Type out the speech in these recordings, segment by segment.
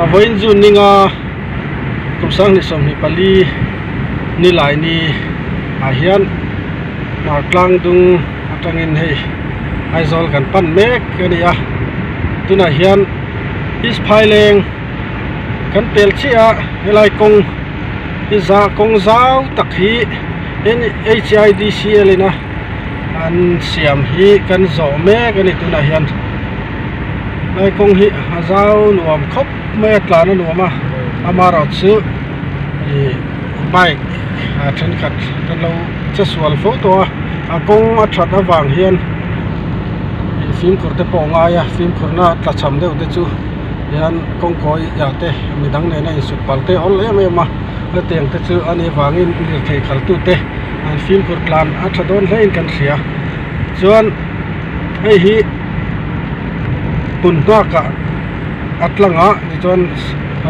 Vawiin June ninga kum 2024 nilaini ah hian hmar tlang dung atangin hei Aizawl kan pan mek a ni a tunah hian East Phaileng kan pel chiah a helai kawng hi za kawng zau tak hi N_H_I_D_C_L in a an siam hi kan zawh mek a ni tunah hian. Lai kawng hi a zau nuam khawp mai a tlan a nuam a amaherawhchu ih bike a thenkhat kan lo che sual fo tawh a a kawng a that avang hian ih fimkhur te pawh a ngai a fimkhur na tla cham deuh te chu hian kawng kawi ah te midang nena insuk palh te a awl em em a hetiang te chu a nih vangin lirthei khalh tu te an fimkhur tlan a tha dawn hle in kan hria chuan hei hi. Hmun nghakah a tlang a tichuan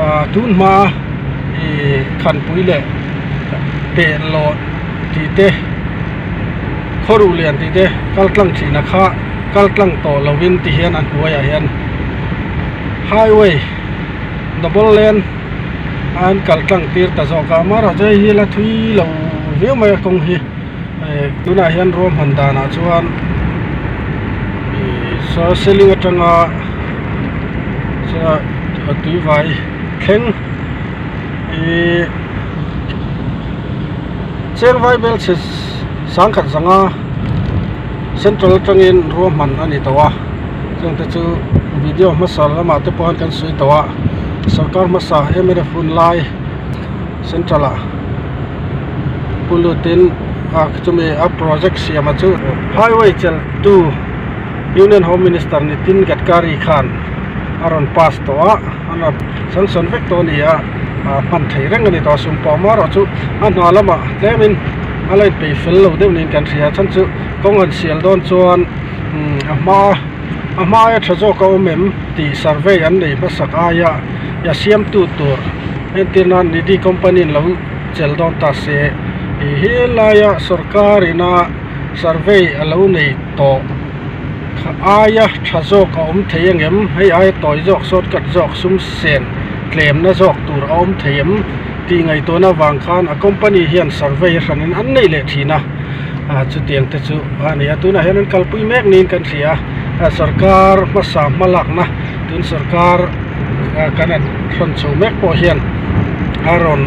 ah tun hma ih khanpui leh pehlawh tih te khawruh lian tih te kal tlang thin a kha kal tlang tawh lovin ti hian a hnuaiah hian highway double lane an kal tlang tir ta zawk a amaherawhchu hei hi la thui lo viau mai a kawng hi. Tunah hian ruahman danah chuan ih saw seling atanga tuivai thleng ih chengvai bel chhe sangkhat zanga central atangin ruahman a ni tawh a chungte chu video hmasa lamah te pawh hian kan sawi tawh a sorkar hmasa mnf hun lai central ah pu lutin a chumi a project siam a chu highway chelh tu union home minister Nitin Gadkari khan a rawn pass tawh a a rawn sanction vek tawh a ni a ah hman thei reng a ni tawh a sum pawh amaherawh chu a hna lamah tlemin a la inpeih fel lo deuh niin kan hria chhan chu kawng han sial dawn chuan a hma a hma aia tha zawk a awm em tih survey an nei hmasak aia a siamtu tur. Entir nan Nidhi company in lo chel dawn ta se ih helaia sorkar ina survey a lo nei tawh kha aia tha zawk a awm thei ang em hei aia tawi zawk shortcut zawk sum sen tlemna zawk tur a awm thei em tih ngaihtuahna avang khan a company hian survey a hranin an nei leh thin a ah chutiang te chu a ni a tunah hian an kalpui mek niin kan hria a sorkar hmasa hmalakna tun sorkar. Kan han hrawn chho mek pawh hian a rawn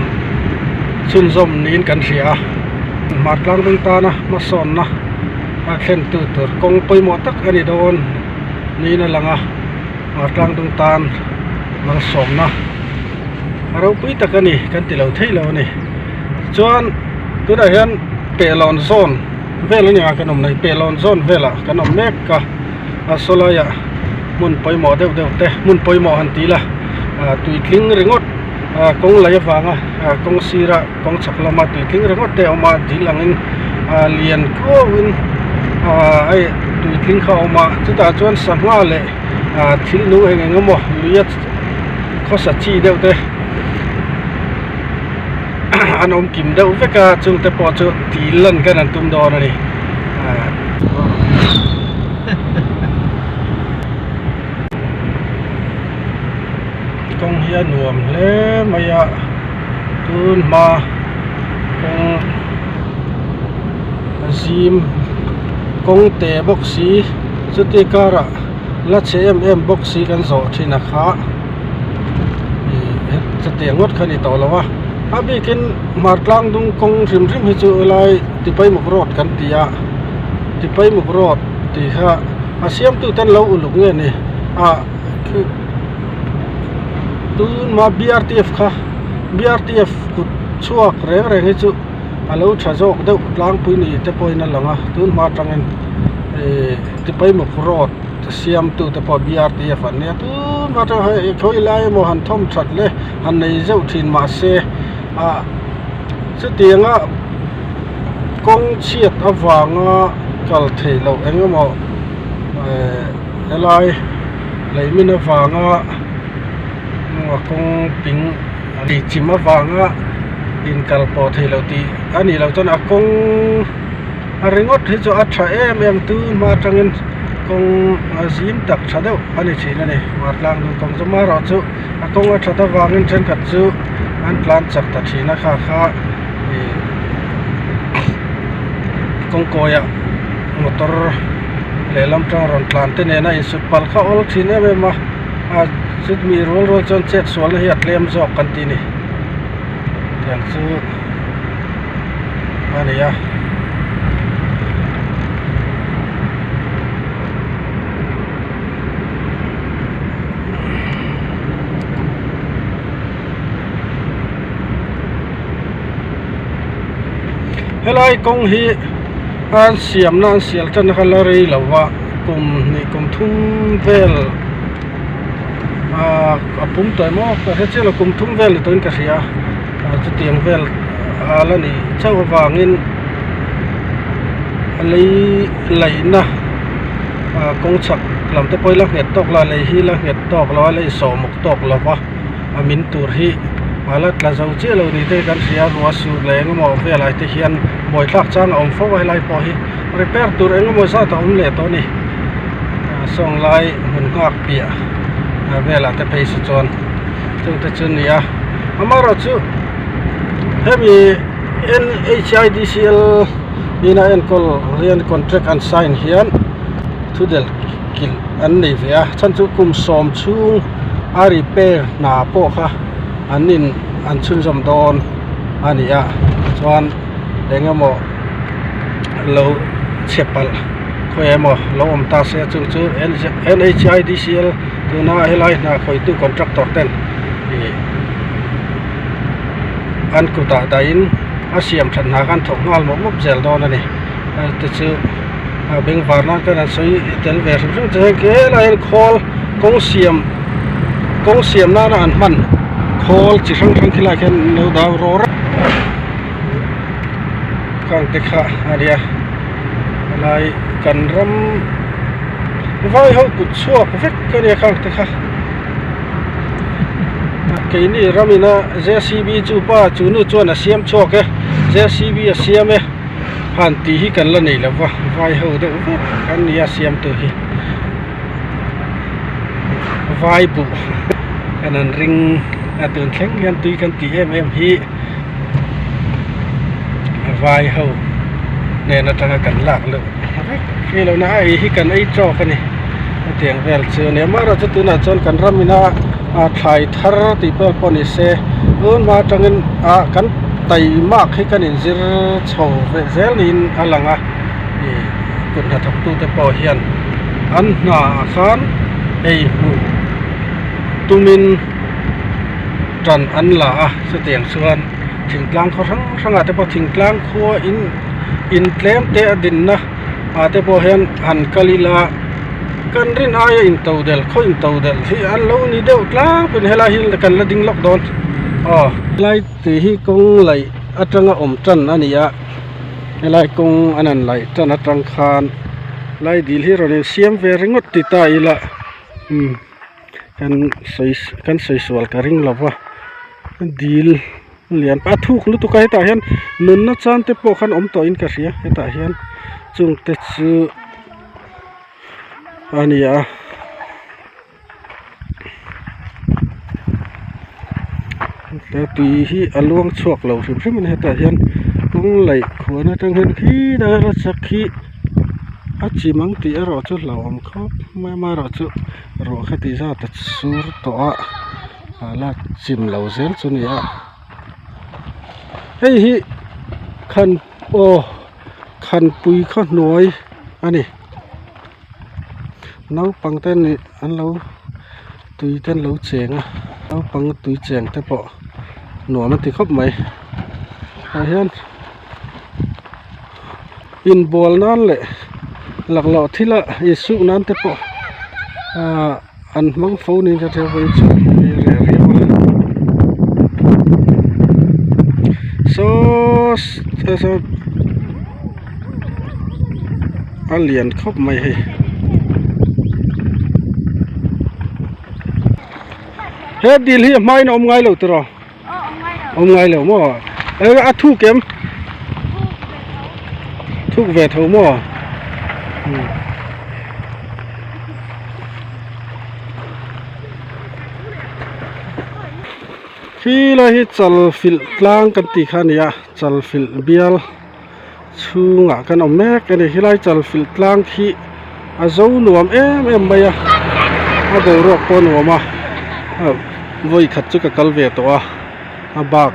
chhunzawm niin kan hria a hmar tlang ding tana hmasawnna a thlen tu tur kawng pawimawh tak a ni dawn niin a lang a hmar tlang dung tan malsawmna a ropui tak a ni kan ti lo thei lo a ni chuan tunah hian pehlawn zawn vel a ni a kan awm nei pehlawn zawn velah kan awm mek a. A sawlaiah hmun pawimawh deuh deuh te hmun pawimawh han ti ila ah tui tling ringawt ah kawng lei avanga ah kawng sira kawng chhak lama tui tling ringawt te a awm a dil angin ah lian kuauin ah hei tui tling kha a awm a chutah chuan sangha leh ah thil nung eng eng emaw luia khawsa chi deuh te an awm kim deuh vek a chungte pawh chu dil lan khan an tum dawn a ni. Kawng hi a nuam hle mai a tun hma kawng a zim kawng te bawk si chuti karah la chhe em em bawk si kan zawh thin a kha ih chutiang ngawt kha a ni tawh lo a a bikin hmar tlang dung kawng hrim hrim hi chu helai Tipaimuk road kan ti a Tipaimuk road tih kha a siamtu ten lo uluk nge ni ah tunma B_R_T_F kha B_R_T_F kut chhuak reng reng hi chu a lo tha zawk deuh tlangpui ni te pawhin a lang a tunhma atangin ih Tipaimuk road siamtu te pawh B_R_T_F an nia tunhma atang hei khawi lai emaw han thawm that le han nei zeuh thin mahse ah chutianga. Kawng chhiat avanga kal theih loh eng emaw ehh helai leimin avanga kawng ping lei chim avanga inkal pawh theih loh tih a nih loh chuan a kawng a ringawt hi chu a tha em em tu hma atangin. Kawng a zim tak tha deuh a ni thin a ni Vartlang dul kawng chu amaherawhchu a kawng a that avangin thenkhat chu an tlan chak ta thin a kha kha ih kawng kawiah motor lehlam tang rawn tlan te nena insut palh kha awl thin em em a a chutmi rual rual chuan chet sualna hi a tlem zawk kan tih a ni tiang chu. A ni a. Helai kawng hi an siamna an sial tan kha la rei lo va kum hnih kum thum vel ahh a pum tawh emaw ka hre chiah lo kum thum vel ni tawhin ka hria. Chutiang vel a la nih chauh avangin a lei laihna kawng chhak lam te pawh hi la nghet tawk lo a lei hi la nghet tawk lo a la insawhmuk tawk lo va a min tur hi a la tla zo chiah lo ni te kan hria ruah sur leh eng emaw velah te hian buaithlak chang a awm fo a helai pawh hi repair tur eng emaw zat a awm leh tawh a ni sawng lai hmun nghak piah velah te phei se chuan. Chungte chu a ni a amaherawhchu hemi N_H_I_D_C_L ina enkawl hian contract an sign hian thu del kilh an nei ve a chhan chu kum sawm chhung a repair hna pawh kha an in an chhunzawm dawn a ni a chuan eng emaw lo chhe palh khawi emaw lo awm ta se chung chu N_H_I_D_C_L. Tuna helai hna khawitu contractor ten ih an kutah dahin a siam that hna khan thawk nghal mawp mawp zel dawn a ni te chu a bengvar nan khan an sawi tel ve hrim hrim che heng helai hian khawl kawng siam kawng siam nana an hman khawl chi hrang hrang khilaiah khian an lo dang rawr a khang te kha a nia helai kan ram. Vai ho kut chhuak vek a nia khang te kha keini ramina J_C_B chu pa chu nu chuan a siam chhuak e J_C_B a siam e han tih hi kan la nei lo va vai ho deuh vek an nia siam tu hi vai buh kan han ring a tun thleng hian tui kan tih em em hi vai ho hnen atanga kan lak loh. Vek hi lo na a ei hi kan ei tawk a ni hetiang vel chu a ni amaherawhchu tunah chuan kan ram ina ah thlai thar tih pawh pawh ni se tun hma atangin ah kan taimak hi kan inzir chho ve zel niin a lang a ih kut hnathawk tute pawh hian an hna ah khan ei hmuh tumin tan an la a chutiang chuan thingtlang khaw hrang hrangah te pawh thingtlang khua in. In tlem te a dinna ah te pawh hian han kal ila kan rin aia in to del khaw in to del hi an lo ni deuh tlangpui helai hi kan la ding lawk dawn aw. Helai tui hi kawng laih atanga awm tan a ni a helai kawng an han laih tan atang khan lai dil hi rawn insiam ve ringawt ti ta ila umm kan sawi kan sawi sual ka ring lo va dil. Lian a thuk lutuk a hetah hian nunna chan te pawh khan awm tawhin ka hria hetah hian chung te chu a ni a he tui hi a luang chhuak lo hrim hrim a ni hetah hian kawng laih khuan atang hian khilai a chak hi a chim ang tih erawh chu hlauhawm khawp mai amaherawhchu ruah kha ti zat a sur tawh a. A la chim lo zel chu nia hei hi khan aw khanpui khaw hnuai a ni naupang te nih an lo tui te an lo cheng a naupang tui cheng te pawh nuam an ti khawp mai tah hian inbual nan leh laklawh thil a insuk nan te pawh ahh. An hmang fo niin ka hria vawiin chu hei a reh riau a saw saw a lian khawp mai hei he dil hi a hmain a awm ngai lo tiraw awm ngai lo maw a thuk em thuk ve tho maw. Khi lai hi chalfilh tlang kan tih kha a ni a chalfilh bial chhungah kan awm mek a ni helai chalfilh tlang khi a zo nuam em em mai a a boruak pawh a nuam a vawi khat chu ka kal ve tawh a a bak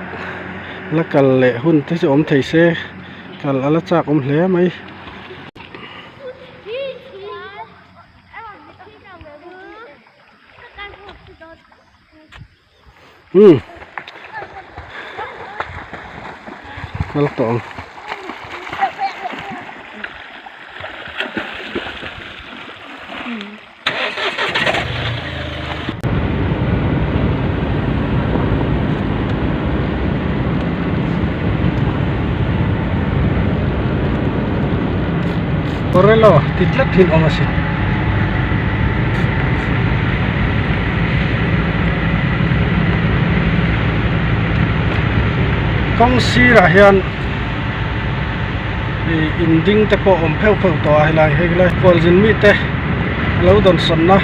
la kal leh hun te chu awm thei se kal a la chak awm hle mai. Umm kal tawh ang. Borelo ti tlat hi an awm asin. Kawng sirah hian ih in ding te pawh awm pheuh pheuh tawh a helai hei lai khualzin mite lo dawnsawnna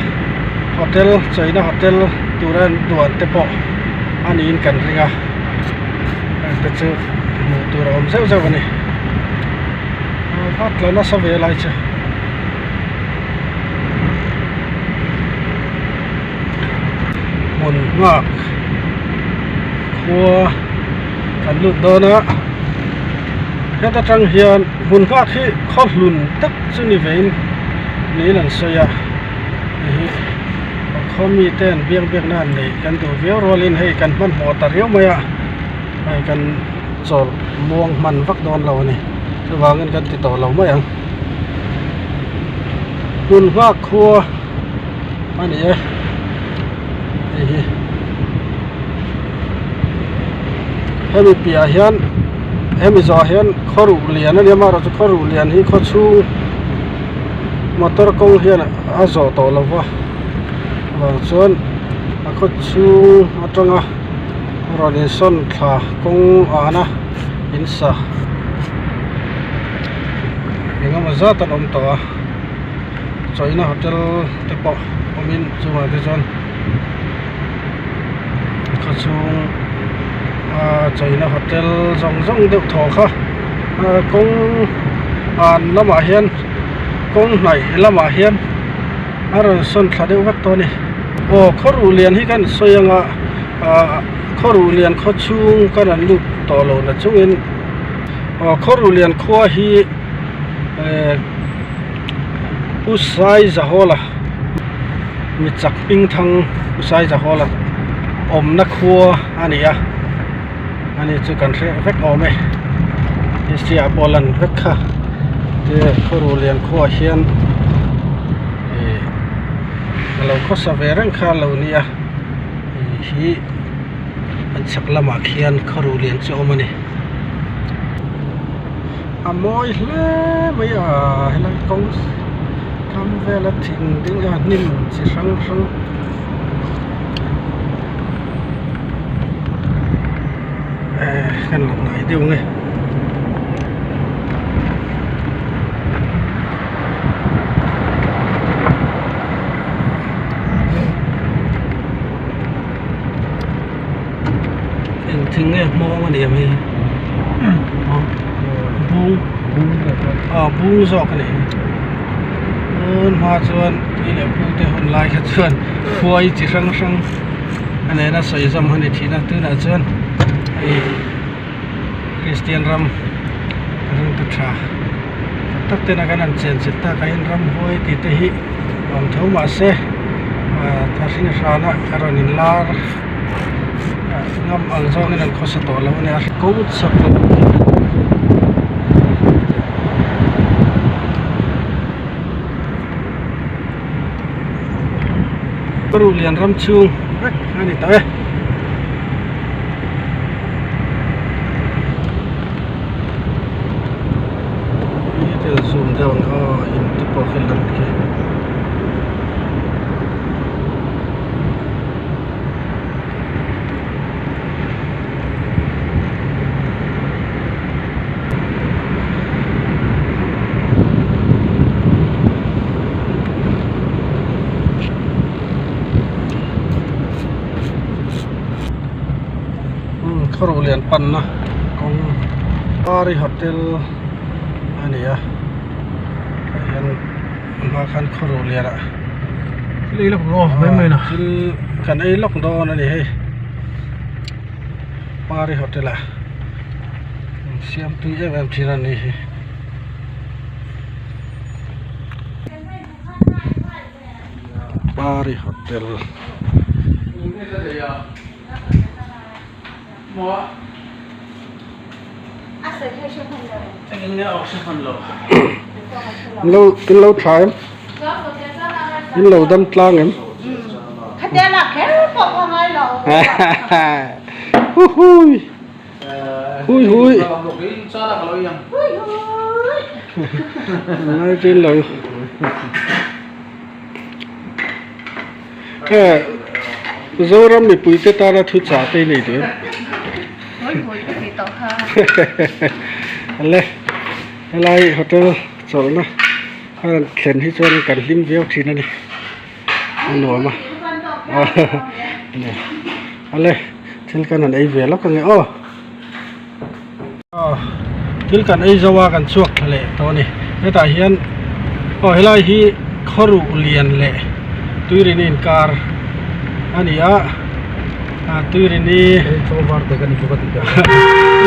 hotel chawina hotel tura an duan te pawh a niin kan ring a heng te chu hmuh tur a awm zeuh zeuh a ni vat la nasa ve lai chu. Hmun nghak khua kan lut dawn a heta tang hian hmun nghak hi khaw hlun tak chu ni vein niin an sawi a hei hi khaw mite an biak biak na an neih kan duh viau rualin hei kan hmanhmawh ta riau mai a hei kan chawlh muang hman vak dawn lo a ni chuvangin kan ti tawh lo mai ang. Hmun nghak khua a ni e hei hi hemi piahah hian hemi zawhah hian khaw ruh lian a ni a amaherawhchu khaw ruh lian hi khaw chhung motor kawng hian a zawh tawh lo va vang chuan a khaw chhung atanga rawn insawn thla kawng ana in sa. Engemaw zat an awm tawh a chawina hotel te pawh awmin chungah te chuan khaw chhung a chawina hotel zawng zawng deuh thaw kha kawng an lamah hian kawng hnaih lamah hian a rawn sawn thla deuh vek tawh a ni aw khaw ruh lian hi kan sawi anga ah khaw ruh lian khaw chhung kan an lut tawh lo na chungin. Aw Khawruhlian khua hi eh Pu Saizahawla mi chak hming thang Pu Saizahawla awmna khua a ni a ani chu kan hre vek awm e history ah pawh a lan vek kha te Khawruhlian khuaah hian eh a lo khawsa ve reng kha a lo ni a hei hi. An chhak lamah khian khawruh lian chu a awm a ni a mawi hle mai a helai kawng kam vela thing ding a hnim chi hrang hrang eh kan lo ngai deuh nge. Eng thing nge hmawng a ni ang hi bung ah bung zawk a ni tun hma chuan tui leh pu te hun lai kha chuan khuai chi hrang hrang a nena sawi zawm a ni thin a tunah chuan hei Kristian ram ringtu tha tak tak tena kan han chen chilh tak ah hian ramhuai tih te hi awm tho mahse ah a hring hrana a rawn in lar ngam ang zawngin an khawsa tawh lo a nia ko chak lo Ruhlian ram chhung vek a ni tawh e. Detail zoom deuh ang aw in te pawh khi lan khi. Khawruh lian panna kawng Pari hotel a ni a tah hian a hma khan khawruh lian ah Thil ei lawk dawn mai mai na thil kan ei lawk dawn a ni hei Pari hotel ah siam tui em em thin a ni hi. Pari hotel. In lo thla em? In lo dam tlang em? Huhui Hui hui Ngai tin lo He Zoram mipui te tana thu chah te nei duh em? Le helai hotel chawlhna a rawn thlen hi chuan kan hlim viau thin a ni a nuam a ale thil kan han ei ve lawk ange aw thil kan ei zo a kan chhuak thla leh tawh a ni hetah hian aw helai hi khawruh lian leh tuirini inkar a ni a ah tuirini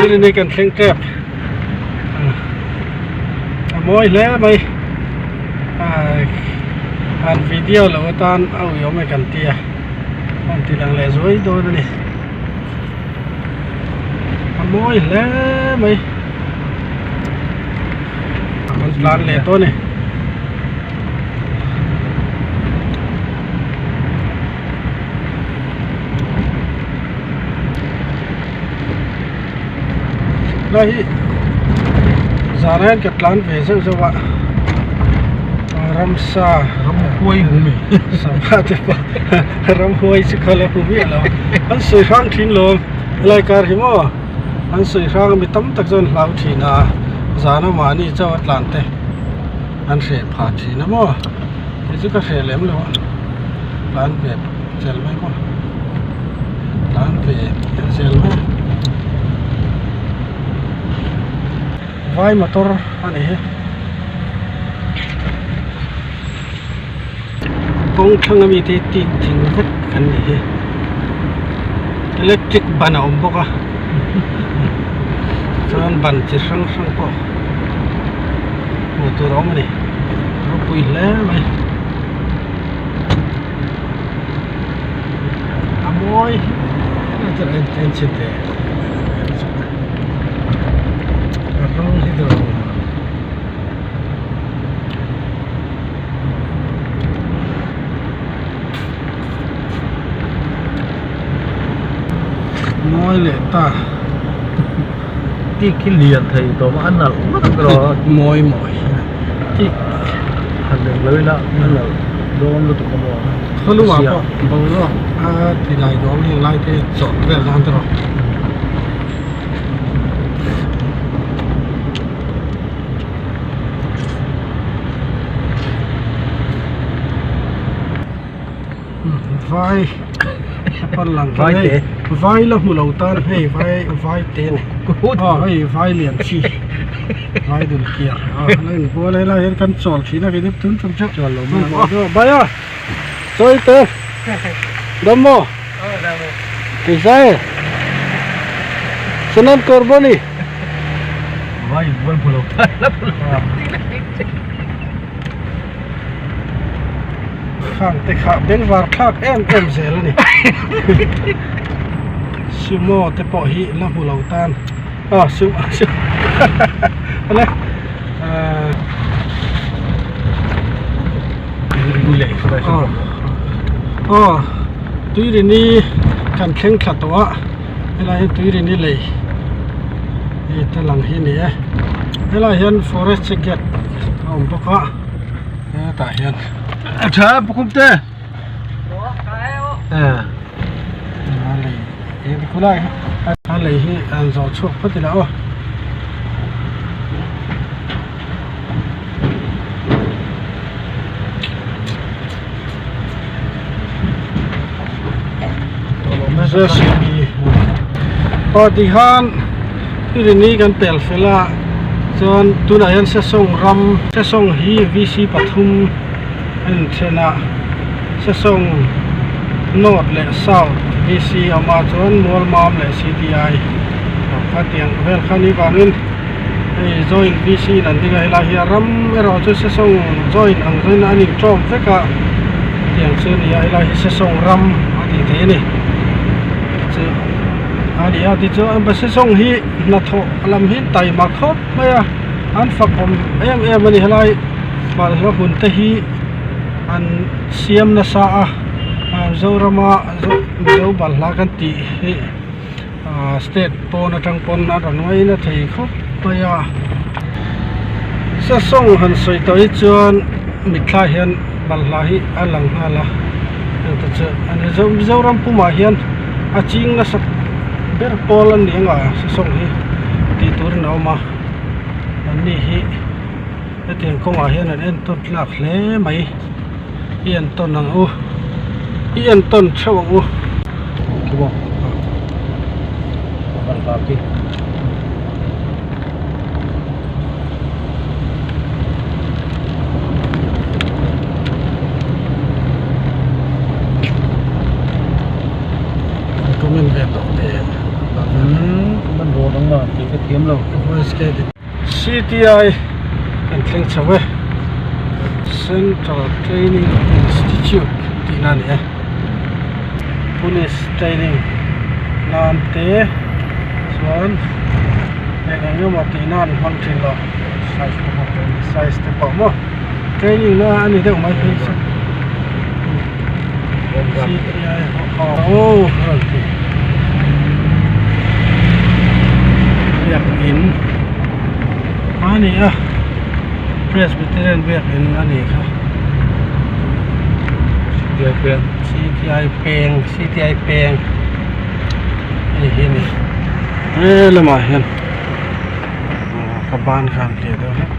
tuirini kan thleng tep a mawi hle mai ah han video loh atan a uiawm e kan tia han ti lang leh zuai dawn a ni. A mawi hle mai kan tlan leh tawh a ni. Helai hi zan ah hian ka tlan ve zeuh zeuh a ramsa ramhuai hmu mi sangha te pawh ramhuai chu kha la hmu miah lo an sawi hrang thin lo helai kar hi maw an sawi hrang a mi tam tak chuan hlau thin a zan a mahni chauh a tlan te an hreh phah thin a maw kei chu ka hreh lem lo a tlan ve zel mai maw tlan ve zel mai vai motor a ni hi kawng thlang ami te hi tik thing vek an ni hi electric ban a awm bawk a chuan ban chi hrang hrang pawh hmuh tur a awm a ni ropui hle mai a mawi hle a en chhin teh a rawng hi chu. Mawi leh ta Tik hi lian thei tawh a nalh ngawt ang erawh mawi mawi tik han lem lo ila a nalh dawn lutuk a maw khawlumah pawh boruak a ti dai dawm heng lai te chawlh vel nan te rawh. Vai pan lang Vai te. Vai la hmu lo tan hei vai vai te ni aw hei vai lian chi vai dul kiar aw la in bual helai hian kan chawl thin a kei tun tum chu Chawl lo mai ang bai a chawi te dam maw keizai sanan kawr bawni. Vai bual hmu lo tan la hmu lo Khang te kha bengvar thlak em em zel a ni sumo te pawh hi la hmu lo tan aw sumo ale ahh aw tuirini kan thleng thla tawh a helai hi tuirini lei hei ta lang hi a ni e helai hian forest gate a awm bawk a hetah hian a tha pakhum te a lei khulai a lei hi an zawh chhuak phawt ila aw. Aw tikhan Irini kan pel fel a chuan tunah hian Sesawng ram Sesawng hi VC pathum a inthen a Sesawng North leh South VC a awm a chuan Mualmam leh CTI a kha tiang vel kha ni vangin hei joint VC in an ding a helai hi a ram erawh chu Sesawng joint ang zawin an intawm vek a tiang chu a ni a helai hi Sesawng ram a tih theih a ni chu a ni a tichuan Sesawng hi hnathawh lam hi taima khawp mai a an fak awm em em a ni helai balhla hmun te hi an siam nasa a Zorama Mizo balhla kan tih hi ahh state pawn atang pawn a rawn ngaina thei khawp mai a sesawng han sawi tawh hi chuan mitthla hian balhla hi a lang nghal a hengte chu a ni Mizoram pumah hian a ching nasa ber pawl a ni ang a sesawng hi tih turin a awm a anni hi hetiang kawngah hian an entawn tlak hle mai i entawn ang u i entawn theuh ang u. Comment ve tawh teh Comment rawh ang a tih ka thiam lo. CTI kan thleng chho e Central Training Institute tihna a ni e Police training nan te chuan eng eng emaw tihna an hmang thin lo size te pawh maw training na a ni deuh mai phei chu CTI aw a rawn ti biakin a ni a Presbyterian biakin a ni kha CTI peng CTI peng hei hi a ni he lamah hian ka ban khan tih deuh hlek.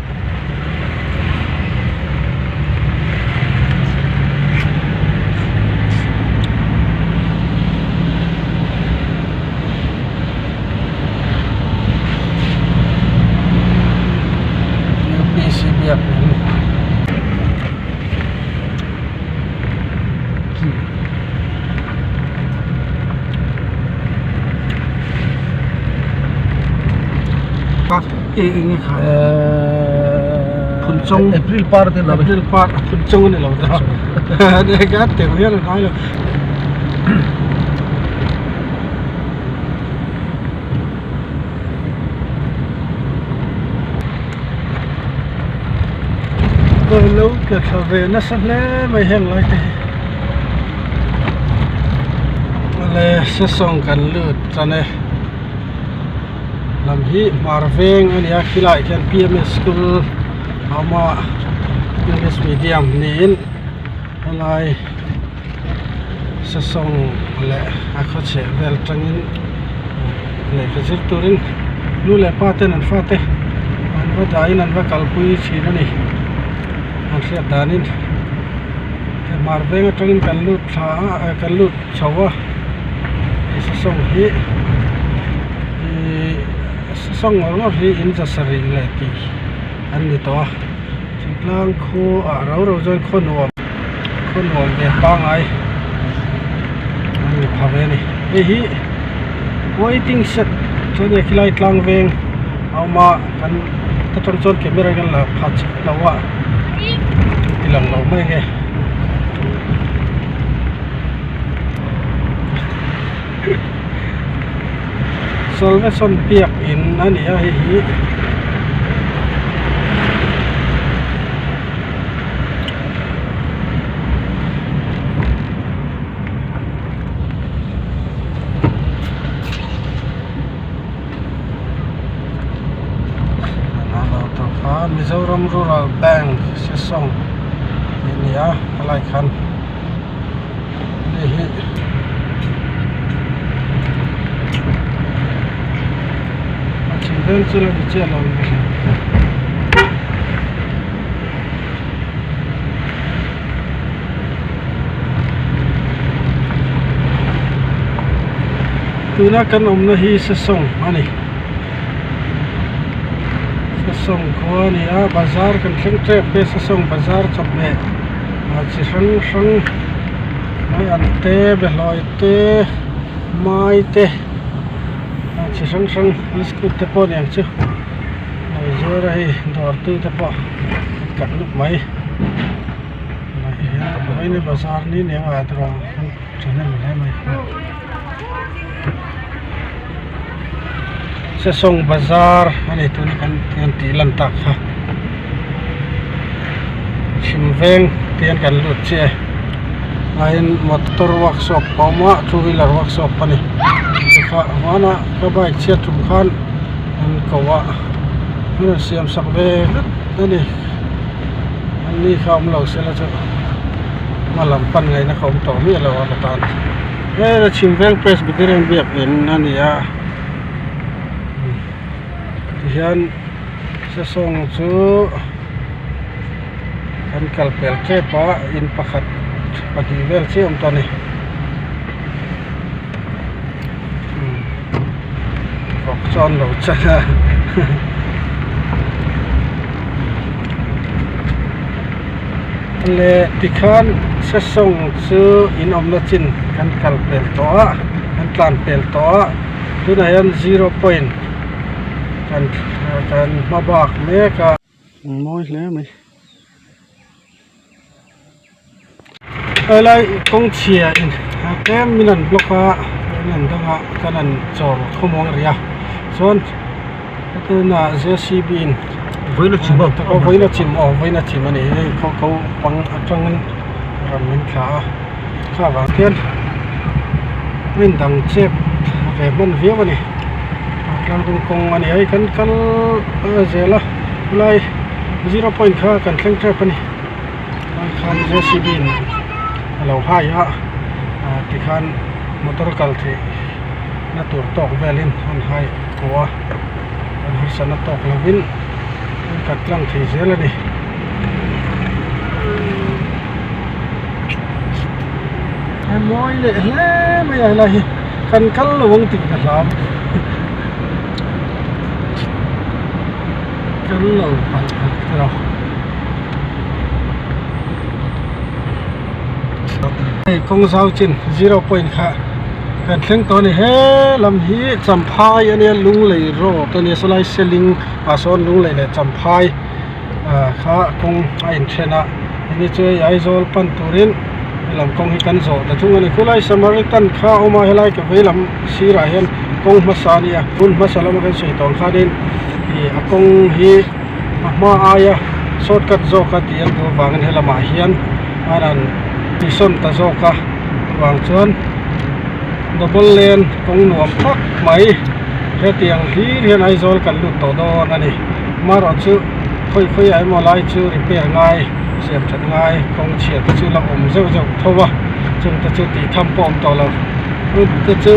UPC biakin Phunchawng April par te lo April par a phunchawng a ni lo ta ka tel hian a ngai lo lo tla thla ve nasa hle mai heng lai te hi awle sesawng kan lut tan e. Lam hi hmar veng a ni a khilaiah khian P_M_S school a awm a english medium niin helai sesawng leh a khaw chheh vel atangin lehkha zir turin nu leh pa ten an fate an va dahin an va kalpui thin a ni an hriat danin hmar veng atangin kan lut thla a kan lut chho a. Sesawng hi ihh sesawng ngawr ngawr hi in za sarih leh tih an ni tawh a thingtlang khu ah rau rau chuan khaw nuam khaw nuam ve pangai an ni pha ve a ni hei hi waiting shed chuan hei khilai tlang veng a awm a kan ta tang chuan camera in kan la pha chiah lo a ti lang lo mai nge. Salvation biak in a ni a hei hi Mizoram Rural Bank Sesawng tih a ni a helai khan. Hei hi a chhim vel chu la ni chiah lo ang ka hria. Tuna kan awmna hi Sesawng a ni. Sesawng khua a ni a, bazar kan thleng tep e Sesawng bazar chawhmeh ah chi hrang hrang mai an te behlawi te mai te ah chi hrang hrang biscuit te pawh a ni ang chu lo zuar a hei dawr tu te pawh an kat lup mai vawiin bazar ni ni ang a thahnem hle mai. Sesawng bazar a ni tuna kan kan tih lan tak kha chhim veng te hian kan lut chiah e tlaiin motor workshop a awm a two wheeler workshop a ni tikha hmanah ka bike chhiat tum khan an ko a an rawn siam sak ve vek a ni an ni kha awm lo se la chu hma lam pan ngaihna kha awm tawh miah lo a la tan. Hei chhim veng Presbyterian biakin a ni a tihian sesawng chu kan kal pel tep a in pakhat pahnih vel chiah a awm tawh a ni vawk chu an lo chan a. Leh tikhan sesawng chu in awmna chin kan kal pel tawh a kan tlan pel tawh a tunah hian zero point kan kan hma bak mek a. Mawi hle mai helai kawng chhia in tlem min an block a min an dang a kan an chawl khawmuang rih a chuan tunah J C B in Vawiin a chim a. Aw vawiin a chim aw vawiin a chim a ni hei khaw ko pang atangin rawn min thla a kha vang khian a in dang chep ve hman viau a ni tlangdung kawng a ni a hei kan kal zel a helai zero point kha kan thleng tep a ni lai khan J C B in a lo hai a tikhan motor kal theih na tur tawk velin an hai kuh a. An harsatna tawk lovin an kat tlang thei zel a ni. He mawi leh hle mai a helai hi kan kal lo ang tih ka hlau kal lo palh palh te lo. Hei kawng zau chin zero point kha kan thleng tawh a ni he lam hi champhai a nia lunglei road a nia sawlai seling ah sawn lunglei leh champhai ah kha kawng a inthen a hemi chu hei aizawl pan turin helam kawng hi kan zawh ta thung a ni khulai samaritan kha a awm a helai ka vei lam sirah hian kawng hmasa a nia hun hmasa lama kan sawi tawh ang khanin ih a kawng hi. A hma aia shortcut zawk a tih an duh avangin helamah hian a rawn tisawn ta zawk a chuvang chuan double lane kawng nuam tak mai hetiang hlir hian Aizawl kan lut tawh dawn a ni amaherawh chu khawi khawi ah emaw lai chu repair ngai siam that ngai kawng chhia te chu la awm zeuh zeuh tho a chung te chu tih tham pawh a awm tawh lo te chu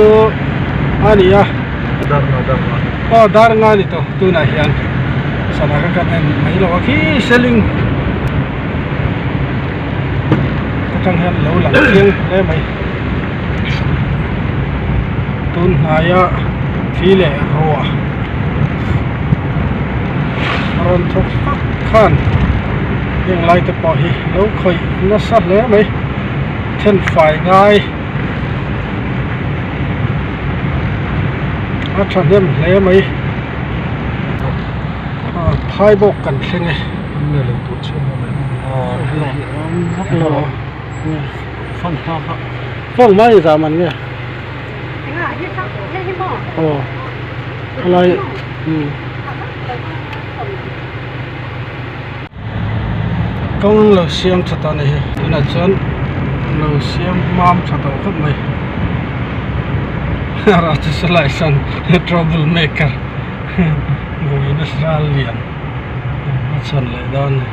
a ni a. Aw dar nga ni tawh tunah hian sana kha kan en mai lo a khi seling atang hian lo lang chiang hle mai tun hnaia thli leh ruah a rawn thawk vak khan heng lai te pawh hi lo khawih nasa hle mai thenfai ngai. A thahnem hle mai ah phai bawk kan thleng e fang mai zam an nge aw helai umm Kawng lo siam tha tawh a ni hi tunah chuan lo siam mam tha tawh khawp mai Rajasala sawn trouble maker vawiin a ral lian a chhan leh dawn a ni.